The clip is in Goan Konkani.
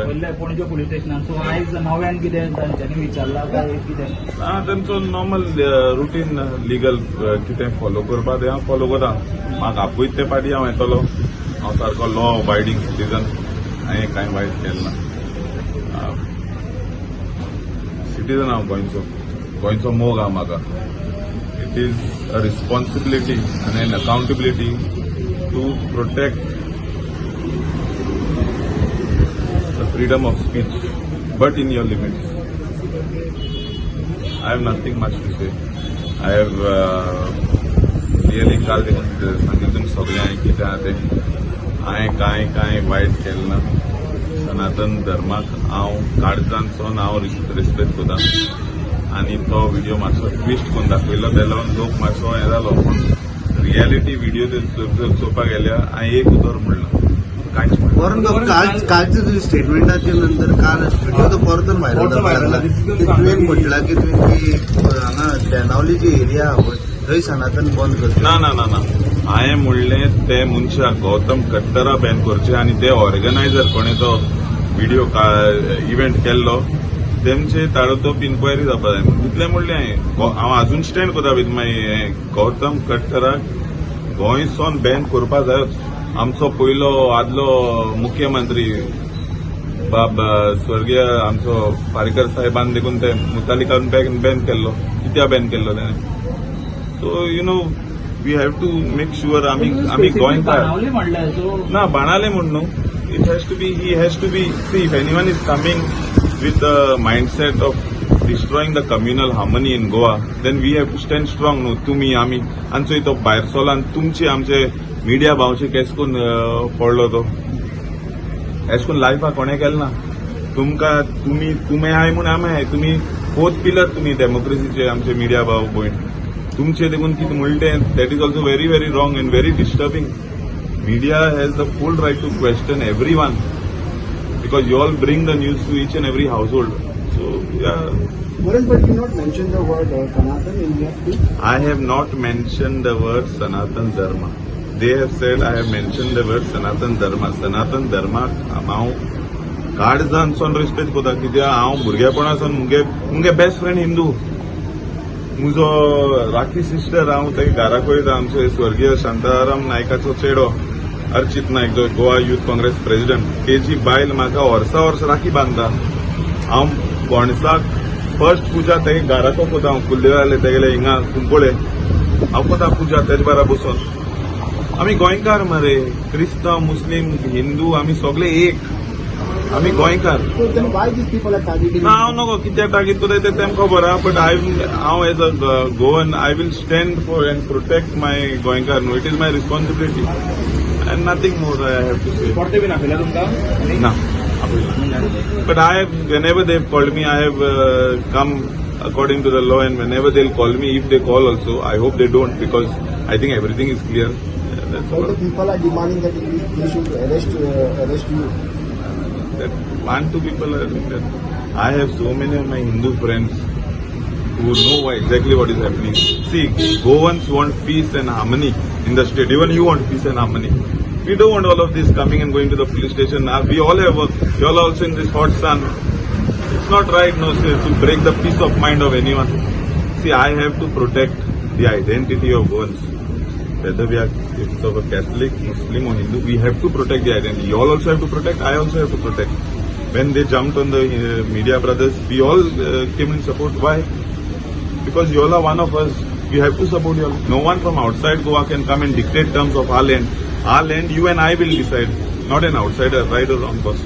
आपयल्ले पणजे पुलीस स्टेशनान. सो आयज नव्यान कितें तांच्यांनी विचारला काय कितें? ना, तेंचो नॉर्मल रुटीन लिगल कितें फॉलो करपा तें हांव फॉलो करता. म्हाका आपयत ते पाटी हांव येतलो. हांव सारको लॉ अबायडींग सिटीजन. हांवें कांय वायट केलें ना. सिटीजन हांव गोंयचो. गोंयचो मोग आहा म्हाका. It is a responsibility आनी an accountability to protect the freedom of speech, but in your limits. I have nothing much to say. I have really काल देखून सांगितलं तुमकां सगळें हांवें कितें आहा तें. हांवें कांय कांय वायट केलें ना. सनातन धर्माक हांव काळजान हांव रिस्पेक्ट करता आनी तो व्हिडिओ मातसो ट्विस्ट करून दाखयलो, तेका लागून लोक मातसो हें जालो. पूण रियलिटी व्हिडिओ चोवपाक गेल्यार हांवें एक उतर म्हणलां, कांयच म्हणलें. वरून तो काल कालच्या तुझ्या स्टेटमेंटाच्या नंतर काल व्हिडिओ तो परतून व्हायरल जावपाक लागला की तुवें म्हटलां की तुवें की हांगा बेनावली जी एरिया आहा पळय, थंय सनातन बंद करचें. ना ना ना ना, हांवें म्हणलें ते मनशाक गौतम कट्टरा बॅन करचे आनी ते ऑर्गनायझर कोणे तो व्हिडिओ इव्हेंट केल्लो तेमचे ताडतोप इन्क्वायरी जावपा जाय तितलें म्हणलें हांवें. हांव अजून स्टँड करता विथ my हें. गौतम कट्टराक गोंयसोन बॅन करपा जायोच. आमचो पयलो आदलो मुख्यमंत्री बाब स्वर्गीय आमचो पारीकर साहेबान देखून ते मुतालिकान बॅन केल्लो. कित्याक बॅन केल्लो तेणें? So we have to make sure आमी गोंयकार. बाणावली म्हणलें सो. ना, बाणाले म्हूण न्हू. It has to be he has to be, see, if anyone is coming with the mindset of destroying the communal harmony in Goa, then we have to stand strong न्हू. तुमी आमी आनी चोय तो भायर सरलो आनी तुमचे आमचे मिडिया भावचे केस करून पडलो तो. एश करून लायफाक कोणें केलें ना. तुमकां तुमी तुमी आहाय म्हूण आमी आहाय. तुमी फोर्थ पिलर तुमी डेमोक्रेसीचे, आमचे मिडिया भाव भयण. तुमचे देखून कितें म्हणलें तें, that is also very very wrong and very disturbing. Media has the full right to question everyone because you all bring the news to each and every household. So yeah. Varun, but you not mention the word Sanatan in your speech. I have not mentioned the word Sanatan Dharma. They have said I have mentioned the word Sanatan Dharma. Sanatan Dharma हांव काळजानसून रिस्पेक्ट करता, कित्याक हांव भुरगेपणासून मुगे बेस्ट फ्रेंड हिंदू. मुजो राखी सिस्टर, हांव तेगे घराक वयता. आमचे स्वर्गीय शांताराम नायकाचो चेडो अर्चित नायक, जो गोवा युथ काँग्रेस प्रेसिडेंट, तेजी बायल म्हाका वर्सा वर्स राखी बांदता. हांव गोणसाक फर्स्ट पुजा तेगे घराको कोता. हांव कुलदेवाले तेगेले हिंगा कुंकळे हांव कोता पुजा तेजे बारा बसून. आमी गोंयकार मरे. क्रिस्तांव, मुस्लीम, हिंदू, आमी सगळे एक. आमी गोंयकार. So then why these people are targeting? ना, हांव नको कित्याक टार्गेट करता तें तेमकां खबर आहा. बट I हांव as a Goan, I will stand for and protect my गोंयकार न्हू. It is my responsibility and nothing more I have to say. परते बीन आपयला तुमकां? ना. But I have, whenever they've called me, I have come according to the law, and whenever they'll call me, if they call also, I hope they don't, because I think everything is clear. Yeah, that's So the all. People are demanding that they should arrest you. That one, two people are doing that. I have so many of my Hindu friends who know exactly what is happening. See, Goans want peace and harmony in the state. Even you want peace and harmony. We don't want all of this coming and going to the police station. Now, we all have work. You all are also in this hot sun. It's not right, no, sir, to break the peace of mind of anyone. See, I have to protect the identity of Goans. Whether we are it's of a Catholic, Muslim or Hindu, we have to protect the identity. You all also have to protect, I also have to protect. When they jumped on the media brothers, we all came in support. Why? Because you all are one of us. We have to support you all. No one from outside Goa can come and dictate terms of our land. Our land, you and I will decide, not an outsider, right or wrong, boss.